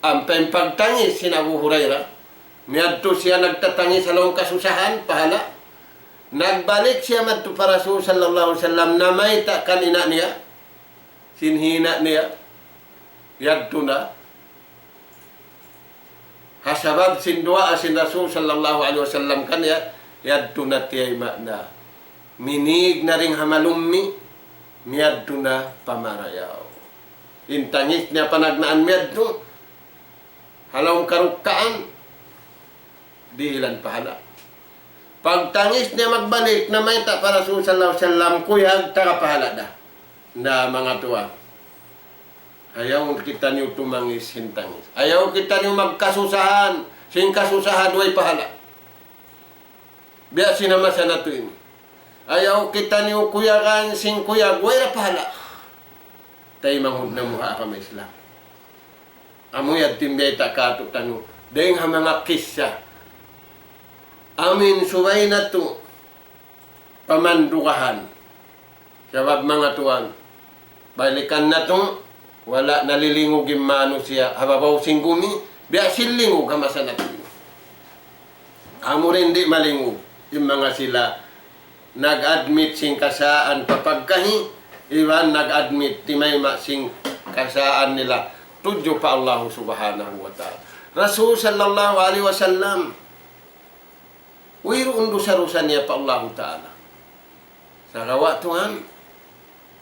Ampa in pagtangis sin Abu Hurairah, miyadtu siya nagtatangis ha lawm kasusahan, pahala'. Nagbalik siya madtu pa Rasul sallallahu alayhi wasallam, namayta' kan ina' niya, sin ina' niya. Yadtu na. Ha sabab sin duwaa sin Rasul sallallahu alayhi wasallam kaniya, yadtu na tiyayma' na. Minīg na dayn ha malummi', miyadtu na pa marayaw. In tangis niya panagnaan miyadtu, ha lawm karukkaan, dihilan pahala'. Pagtangis niya magbalik, namayta' pa Rasul sallallahu alayhi wasallam, kuyag, taga pahala' da. Na, manga tuwan. Ayaw kitaniyu tumangis sin tangis. Ayaw kitaniyu magkasusahan sin kasusahan way pahala'. Biya' sin masa natu' ini. Ayaw kitaniyu kuyagan sin kuyag way da pahala'. Taymanghud namu' ha agama Islam. Amu yan in bayta' kātu'niyu. Dayng ha manga kissa. Amu in subay natu' pamandugahan. Sabab manga tuwan, balikan natu', wala' nalilingug in manusiya' ha babaw sin gumi, biya' sin lingug ha masa natu'. Amu ra in di' malingug, in manga sila nag-admit sin kasaan pa pagkahi, iban nag-admit timayma' sin kasaan nila tudju pa Allahu Subhanahu wa Ta'ala. Rasul sallallahu alayhi wasallam, wayruun dusa-dusa niya pa Allahu Ta'ala. Sagawa' tuwan,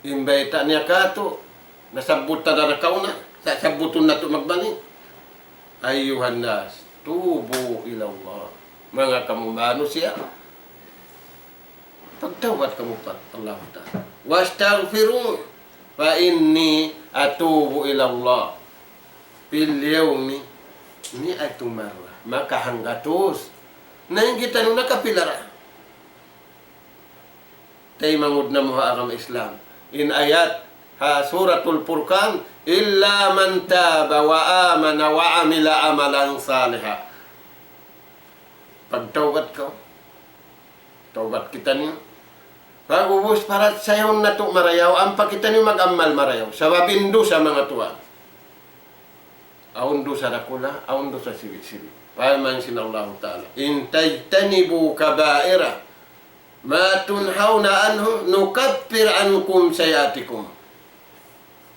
in bayta' niya kātu', nasabbut ta da nakauna, sa-, sabbutun natu' magbalik. أيها الناس توبوا إلى الله. Manga kamu manusiya', pagtawbat kamu pa Allahu Ta'ala. واستغفروه فإني أتوب إلى الله في اليوم مائة مرة. Makahanggatus. Na in kitaniyu nakapila ra. Taymanghud namu' ha agama Islam. In ayat ha Suratul Furqan, إلا من تاب وآمن وعمل عملا صالحا. Pagtawbat kaw. Tawbat kitaniyu. Pag'ubus, parachayahun natu' marayaw, ampa kitaniyu mag-amal marayaw. Sabab in dusa, manga tuwan, awn dusa dakula', awn dusa sibi'-sibi'. Parman sin Allahu Ta'ala, إن تجتنبوا كبائر ما تنهون عنه نكفر عنكم سيئاتكم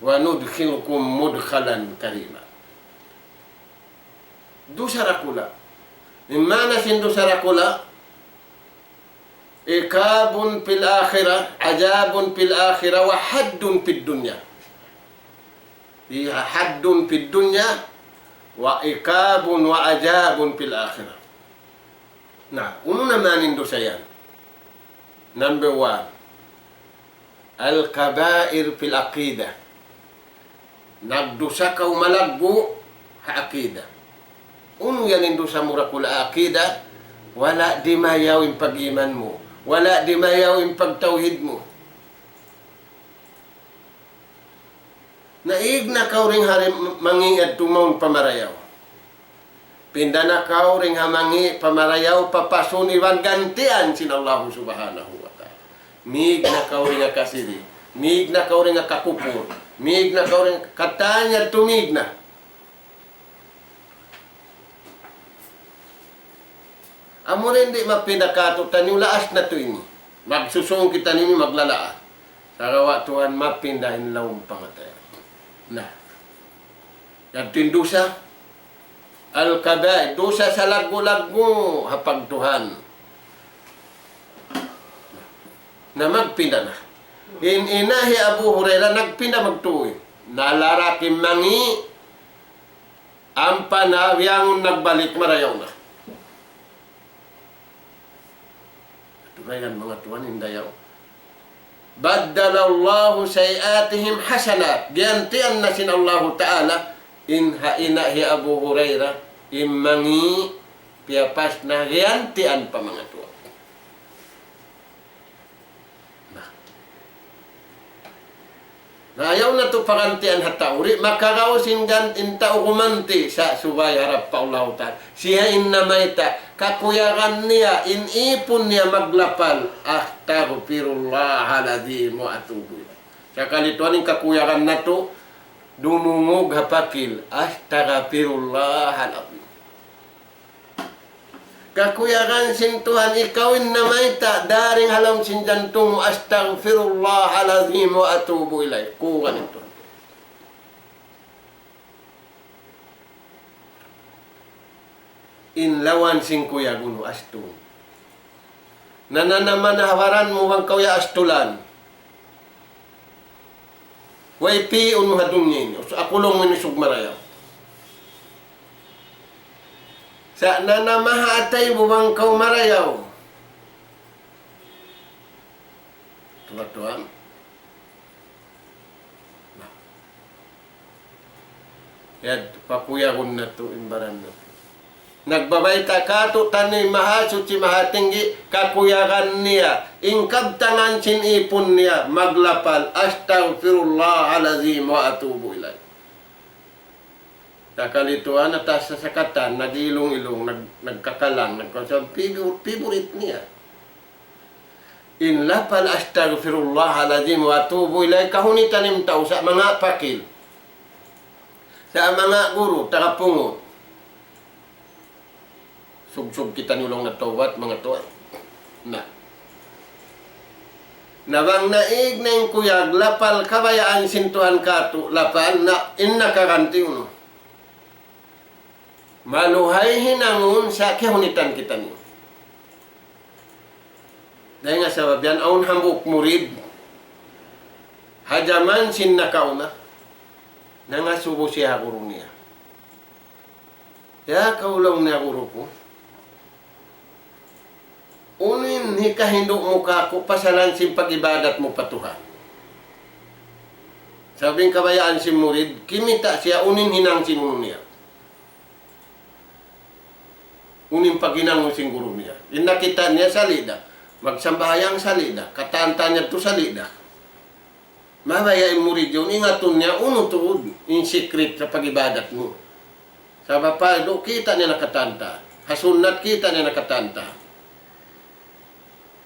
وندخلكم مدخلا كريما. Dusa dakula'. In maana sin dusa dakula', عقاب في الآخرة، عذاب في الآخرة، وحد في الدنيا. Fiha haddun fid dunya, wa iqabun wa adhabun fil akhirah. Na, unu na man in dusa yan? Number one, al-kaba'ir fil aqidah. Nagdusa kaw malaggu' ha aqidah. Unu yan in dusa mu dakula' ha aqidah? Wala' dimayaw in pag-iman mu. Wala' dimayaw in pagtawhid mu. Naig na kaw dayn ha mangi' yadtu mawn pa marayaw. Pinda na kaw dayn ha mangi' pa marayaw, papasun iban gantian sin Allahu Subhanahu wa Ta'ala. Mig na kaw dayn ha kasirik. Mig na kaw dayn ha kakupur. Mig na kaw dayn ha katan yadtu, mig na. Amu ra in di' mapinda kātu'niyu, laas natu' ini. Magsusūng kitaniyu maglalaas. Sagawa' tuwan mapinda in lawm pangatayan. Na. Yadtu in dusa. Al-kaba'ir, dusa salaggu'-laggu' ha pagtuhan. Na magpinda na. In ina' hi Abu Hurairah nagpinda magtuy. Nalarak in mangi', ampa na biyangun nagbalik marayaw na. Atu ra yan manga tuwan in dayaw. بدل الله سيئاتهم حسنات. Giyantian na sin Allahu Ta'ala in ha ina' hi Abu Hurairah, in mangi' piyapas na giyantian pa manga tuwan. Na. Na, ayaw natu' pagantian ha tau. Di' makaraw sin gan-, in tau gumanti' sa' subay harap pa Allahu Ta'ala. Siya in namayta', kakuyagan niya, in ipun niya maglapal, أستغفر الله العظيم وأتوب إليه. Sakali tuwan in kakuyagan natu', dumungug ha pakil, أستغفر الله العظيم. Kakuyagan sin Tuhan, ikaw in namayta', daring ha lawm sin jantung mu, أستغفر الله العظيم وأتوب إليه. Kuyagan in Tuhan. In lawan sin kuyag unu, astul. Nananama na ha baran mu bang kaw ya astulan. Way pi'un mu ha dunya ini. Us-, aku laung ini sug marayaw. Sa' nanama ha atay mu bang kaw marayaw. Tuwa-tuwa. Na. Yad, pakuyagun natu' in baran natu'. Nagbabayta' kātu'niyu in Mahasuchi Mahatinggi', kakuyagan niya, in kabtangan sin ipun niya, maglapal, أستغفر الله العظيم وأتوب إليه. Sakali tuwan, atas sasakatan, nag-ilung-ilung, nag-, nagkakalang, nagkasab-, pibu-, piburit niya. In lapal أستغفر الله العظيم وأتوب إليه, kahunitan in tau sa' manga pakil. Sa' manga guru, tagapungut. Sub-sub kitaniyu laung na tawbat, manga tuwan. Na. Na bang naig na in kuyag, lapal kabayaan sin Tuhan kātu', lapal na in nakaganti' unu. Maluhay hinangun sa' kiyahunitan kitaniyu. Dayn ha sabab yan awn hambuuk murid. Ha jaman sin nakauna. Nangasubu siya ha guru niya. Ya kaw laung niya guru ku. Unu in hikahindu' mu kāku' pasalan sin pag-ibadat mu pa Tuhan? Sabab in kabayaan sin murid, kimita' siya unu in hinang sin unu niya. Unu in paghinangun sin guru niya. In nakita' niya sali' da. Magsambahayang sali' da. Katan-katan niya tu sali' da. Mabaya' in murid yaun, ingatun niya, unu tuud in secret sin pag-ibadat mu. Sabab pa, du, kita' niya na katan-katan. Ha sunnat kita' niya na katan-katan.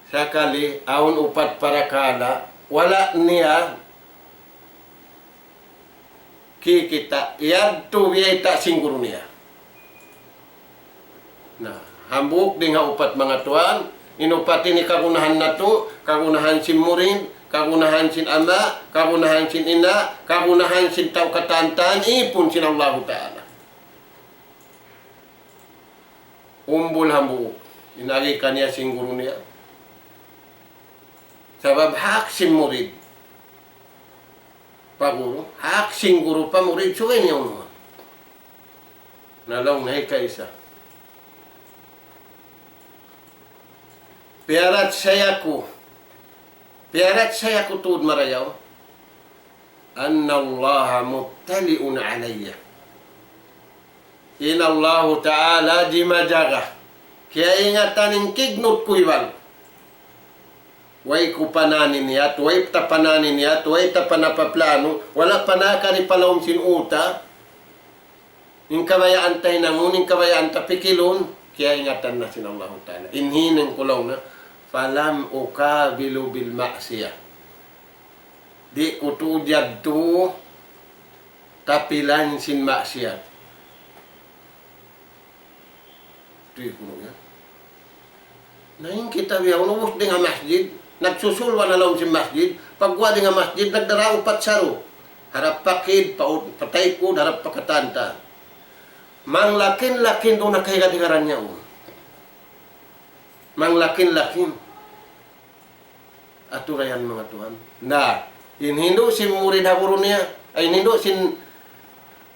Sakali, awn upat parakala', wala' niya kikita', yadtu biyayta' sin guru niya. Na, hambuuk dayn ha upat manga tuwan, in upat ini kagunahan natu', kagunahan sin murid, kagunahan sin ama', kagunahan sin ina', kagunahan sin tau katan-katan, ipun sin Allahu Ta'ala. Umbul hambuuk, in agi kaniya sin guru niya. Sabab hak sin murid pa guru, hak sin guru pa murid, subay niya unuhan. Na laung niya hikaisa. Piyaratsaya ku. Piyaratsaya ku tuud marayaw. أن الله مطلع علي. In Allahu Ta'ala dimajaga. Kiyaingatan in kignut ku iban. Way ku panani niyat, way ta panani niyat, way ta panapaplanu, wala' panakari pa lawm sin uta'. In kabayaan ta hinangun, in kabayaan ta pikilun, kiyaingatan na sin Allahu Ta'ala. In hinang ku laung niya, فلم أقابل بالمعصية. Di' ku tuud yadtu tapilan sin maksiyat. Tuwi kunu' yan. Na in kita biya' unu, ubus dayn ha masjid, nagsusul wala' lawm sin masjid, pagguwa' dayn ha masjid, nagdara upat saru. Harap pa kid, pa ut-, pa taykud, harap pa katan-katan. Manglakin-lakin duun na kahiga-higaran niya, oh. Manglakin-lakin. Aturayan manga tuwan. Na, in hindu' sin murid ha guru niya, ay, in hindu' sin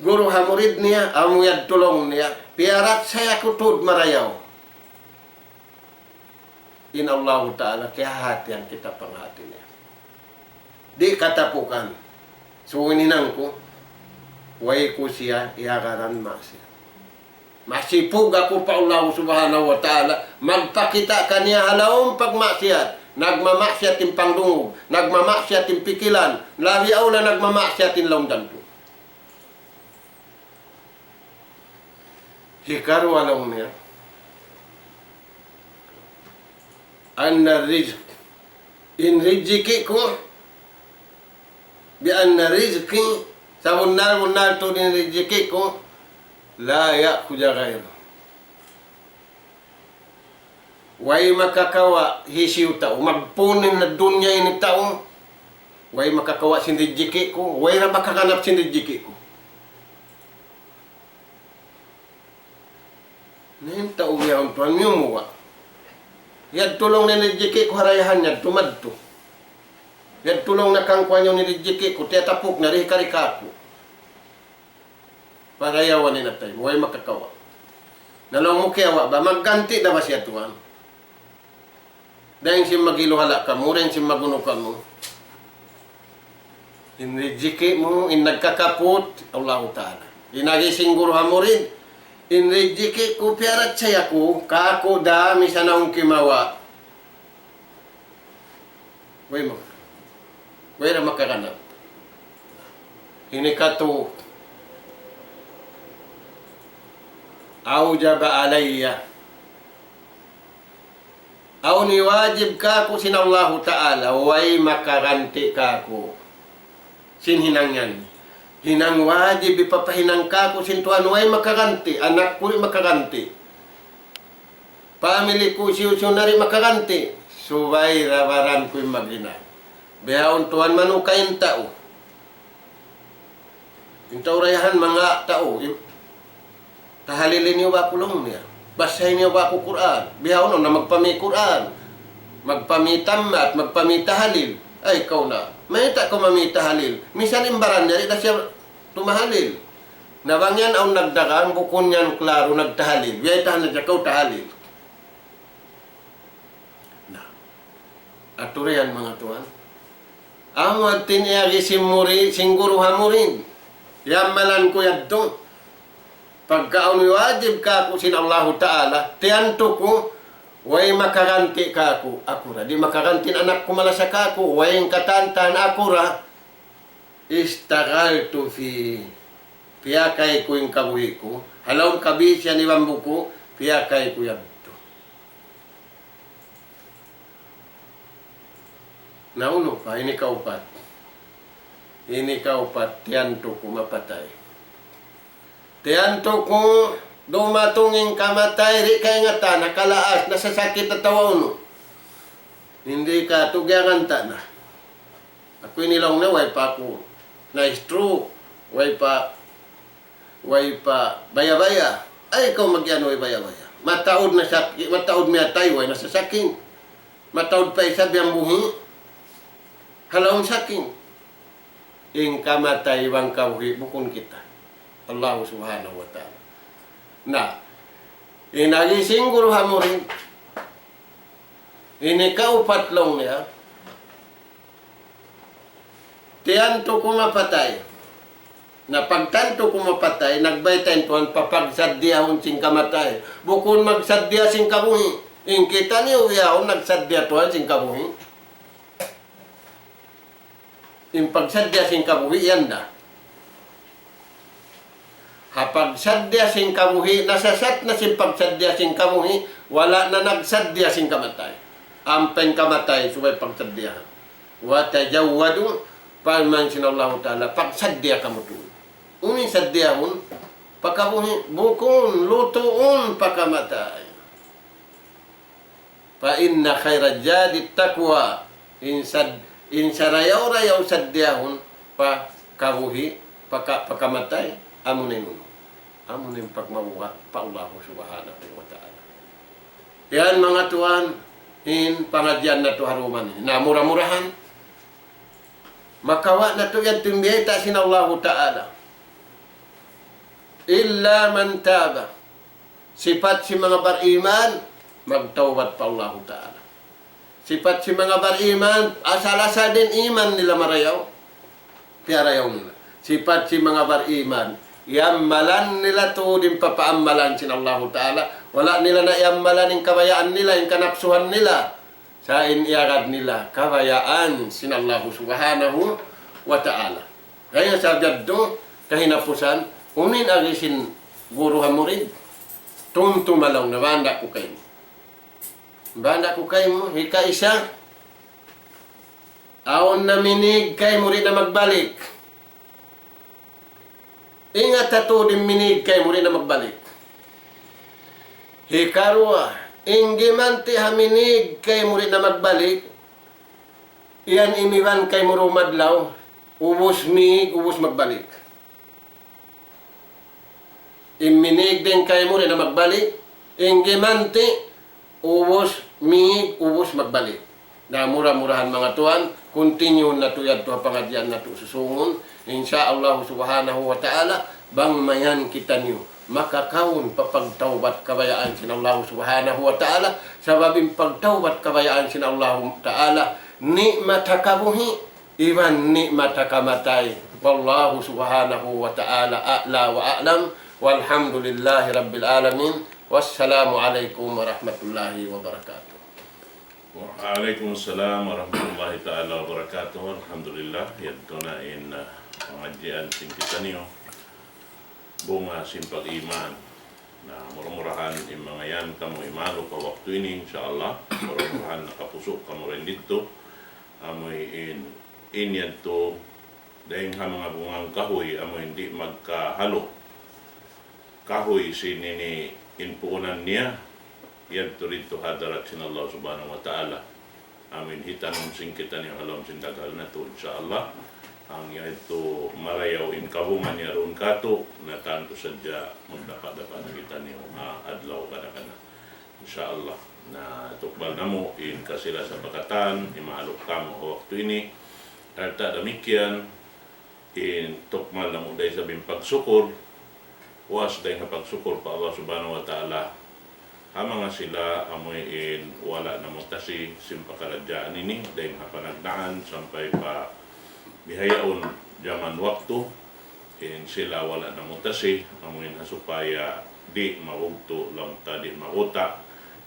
guru ha murid niya, amu yadtu laung niya, piyaratsaya ku tuud marayaw. In Allahu Ta'ala, kiyahatihan kita panghati niya. Di' katapukan. So, in hinang ku, way ku siya iyagaran maksiyat. Masipug aku pa Allah Subhanahu wa Ta'ala, magpakita' kaniya ha lawm pagmaksiyat, nagmamaksiyat in pangdungug, nagmamaksiyat in pikilan, labi awla nagmamaksiyat in lawm dantu. Hikaruwa laung niya, أن الرزق, in rijiki' ku, بأن رزقي, sabunnal-bunnal tuud in rijiki' ku, لا يأخذ غيره. Way makakawa' hisiyu tau, magpun in dunya ini tau, way makakawa' sin rijiki' ku, way ra makaganap sin rijiki' ku. Na, Tau bihaun tuwan miyumuwa'. Yadtu laung niya in rijiki' ku ha dayahan yadtu madtu. Yadtu laung niya kangkuan yaun in rijiki' ku, tiyatapuk na di' hikari kāku'. Parayawan in atay mu, way makakawa'. Na laung mu kiyawa' ba, magganti' da ba siya tuwan? Dayn sin magiluhala kamu, dayn sin magunu kamu. In rijiki' mu, in nagkakaput, Allahu Ta'ala. In agi sin guru ha murid, in rijiki' ku piyaratsaya ku, kāku' da, misan awn kimawa'. Way ma-, way da makaganap. Ini katu, أوجب علي. Awn iwajib kāku' sin Allahu Ta'ala, way makaganti' kāku' sin hinang yan. Hinang wajib hipapahinang kāku' sin Tuhan, way makaganti', anak ku di' makaganti'. Pamili ku hisiyu-siyu na di' makaganti', subay da baran ku in maghinang. Bihaun tuwan manuka in tau. In tau dayahan manga tau, i-, tahalili niyu ba aku laung niya. Basahi niyu ba aku Qur'an. Bihaun na magpami Qur'an. Magpami tammat, magpami tahalil. Ay, kaw na. Mayta' kaw mami tahalil? Misan in baran niya, di' da siya tumahalil. Na bang yan awn nagdagang, bukun yan klaru nagtahalil. Biyaytaan na siya kaw tahalil. Na. Atu ra yan, manga tuwan. Amu hāti in agi sin muri-, sin guru ha murid. Yammalan ku yadtu. Pagka awn wajib kāku' sin Allahu Ta'ala, tiyantu ku, way makaganti' kāku', aku ra. Di' makaganti' in anak ku malasa kāku', way in katantan aku ra. اشتغلت فيه. Piyakay ku in kabuhi' ku. Ha lawm kabisihan iban buku', piyakay ku yadtu. Na unu pa, ini kaupat. Ini kaupat, tiyantu ku mapatay. Tiyantu ku dumatung in kamatay, di' kaingatan, nakalaas, nasasakit atawa unu. Hindi ka, tugyangan ta na. Aku ini laung niya, way pa aku na-stroke, way pa, way pa baya-baya. Ay, ikaw magiyan way baya-baya. Mataud na sak-, mataud miyatay, way na sa saking. Mataud pa isab yan buhi'. Ha lawm saking. In kamatay iban kabuhi' bukun kita. Allahu Subhanahu wa Ta'ala. Na, in agi sin guru ha murid, ini kaupat laung niya, tiyantu ku mapatay. Na pagtantu ku mapatay, nagbayta' in Tuhan, papagsaddiyahun sin kamatay. Bukun magsaddiya sin kabuhi'. In kitaniyu bihaun nagsaddiya Tuhan sin kabuhi'. In pagsaddiya sin kabuhi' yan da. Ha pagsaddiya sin kabuhi', nasasat na sin pagsaddiya sin kabuhi', wala' na nagsaddiya sin kamatay. Ampa in kamatay, subay pagsaddiya. وتزودوا, parman sin Allahu Ta'ala, pagsaddiya kamu tuud. Unu in saddiyahun, pa kabuhi', bukun, lutuun, pa kamatay. فإن خير الزاد التقوى. In sad-, in sarayaw-rayaw saddiyahun pa kabuhi', pa ka-, pa kamatay, amu na in unu. Amu na in pagmauwa' pa Allahu Subhanahu wa Ta'ala. Yan, manga tuwan, in pangadjian natu' ha dum ini. Na mura-murahan, makawa' natu' yan timbiyayta' sin Allahu Ta'ala. إلا من تاب. Sipat sin manga bariman, magtawbat pa Allahu Ta'ala. Sipat sin manga bariman, asal-asal da in iman nila marayaw, piyarayaw nila. Sipat sin manga bariman, iyammalan nila tuud in papaammalan sin Allahu Ta'ala. Wala' nila na iyammalan in kabayaan nila, in kanapsuhan nila. Sa' in iyagad nila kabayaan sin Allahu Subhanahu wa Ta'ala. Kaya sa' jaddu kahinapusan, unu in agi sin guru ha murid, tumtuma laung niya, banda' ku kaymu. Banda' ku kaymu, hikaisa, awn na minig kaymu di' na magbalik. Ingat ha tuud in minig kaymu di' na magbalik. Hikaruwa, in gimanti' ha minig kaymu di' na magbalik, yan imiban kaymu dum adlaw, ubus mig, ubus magbalik. In minig dayn kaymu di' na magbalik, Ingge manti', ubus, mīg, ubus magbalik. Na mura-murahan manga tuwan, continue natu' yadtu ha pangadjian natu' susūngun. Insya Allah subhanahu wa ta'ala, bang mayan kitaniyu makakaun pa pagtawbat kabayaan sin Allah subhanahu wa ta'ala, sabab in pagtawbat kabayaan sin Allah ta'ala, ni'mat ha kabuhi', iban ni'mat ha kamatay. Wallahu subhanahu wa ta'ala a'la wa a'lam. Walhamdulillahi rabbil alamin. Wassalamu alaikum warahmatullahi wabarakatuh. Wa alaikum salam warahmatullahi ta'ala wabarakatuh. Alhamdulillah, yadtu na in, ah, pangadjian sin kitaniyu, bunga sin pag-iman. Na mura-murahan in manga yan kamu imalu pa waktu ini, insya Allah. Mura-murahan nakapusu' kamu dayn didtu. Amu in, in yadtu, dayn ha manga bungang kahuy, amu in di' magkahalu. Kahuy sin ini in puunan niya, yadtu didtu ha hadarat sin Allah subhanahu wa ta'ala. Amu in hitanum sin kitaniyu ha lawm sin daghal natu', insya Allah. Hangkan yadtu marayaw in kabunga niya duun kātu', na tantu sadja magdapat-dapat na kitaniyu ha adlaw kada-kada. Insya Allah. Na tukbal namu' in kasila sapakatan, imalu kamu ha waktu ini. Sarta' damikkiyan, in tukbal namu' da isab in pagsukur, puas dayn ha pagsukur pa Allah subhanahu wa ta'ala. Ha manga sila amu in wala' namutasi sin pakaradjaan ini, dayn ha panagnaan sampay pa bihaun jaman waktu, in sila wala' namutasi, amu in ha supaya di' mabugtu' laung ta di' maguta',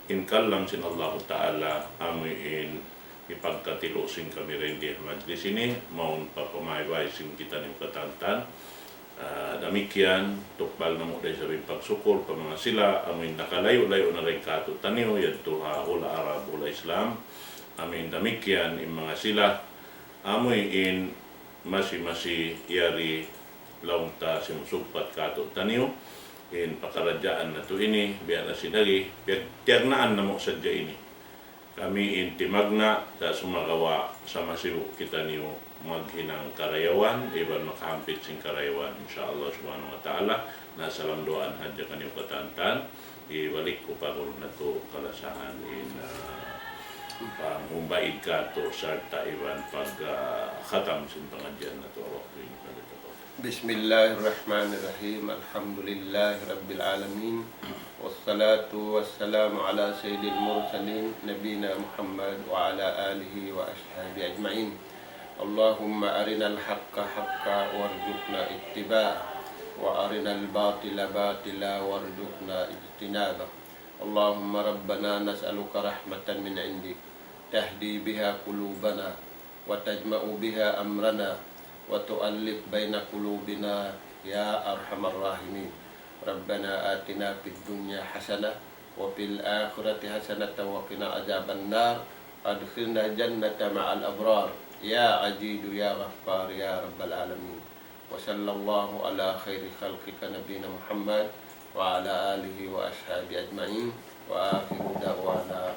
in kalam sin Allahu ta'ala, amu in hipagkatilu' sin kami dayn di ha majlis ini, mawn pa pamaybay sin kitaniyu katantan. Ah, damikkiyan, tukbal namu' da isab in pagsukur pa manga sila, amu in nakalayu'-layu' na dayn kātu'niyu, yadtu ha hula' Arab, hula' Islam. Amu in damikkiyan, in manga sila, amu in masi-masi yari laung ta simusugpat kātu'niyu, in pakaradjaan natu' ini, biya' na sin agi, piyag-, tiyagnaan namu' sadja ini. Kami in timagna' sa' sumagawa' sa' masibu' kitaniyu maghinang karayawan, iban makahampit sin karayawan, insya Allah subhanahu wa ta'ala. Na salam duwaa hadja kaniyu katantan, ibalik ku pa guru natu' kalasahan in, ah, pangumbaid kātu' sarta' iban pag, ah, khatam sin pangadjian natu' ha waktu ini. بسم الله الرحمن الرحيم. الحمد لله رب العالمين. والصلاة والسلام على سيد المرسلين نبينا محمد وعلى آله وأصحابه أجمعين. اللهم أرنا الحق حقا وارزقنا اتباعه، وأرنا الباطل باطلا وارزقنا اجتنابه. اللهم ربنا نسألك رحمة من عندك تهدي بها قلوبنا وتجمع بها أمرنا وتؤلف بين قلوبنا يا أرحم الراحمين. ربنا آتنا في الدنيا حسنة وفي الآخرة حسنة وقنا عذاب النار. أدخلنا الجنة مع الأبرار يا عزيز يا غفار يا رب العالمين. وصلى الله على خير خلقك نبينا محمد وعلى آله وأصحابه أجمعين. وآخر دعوانا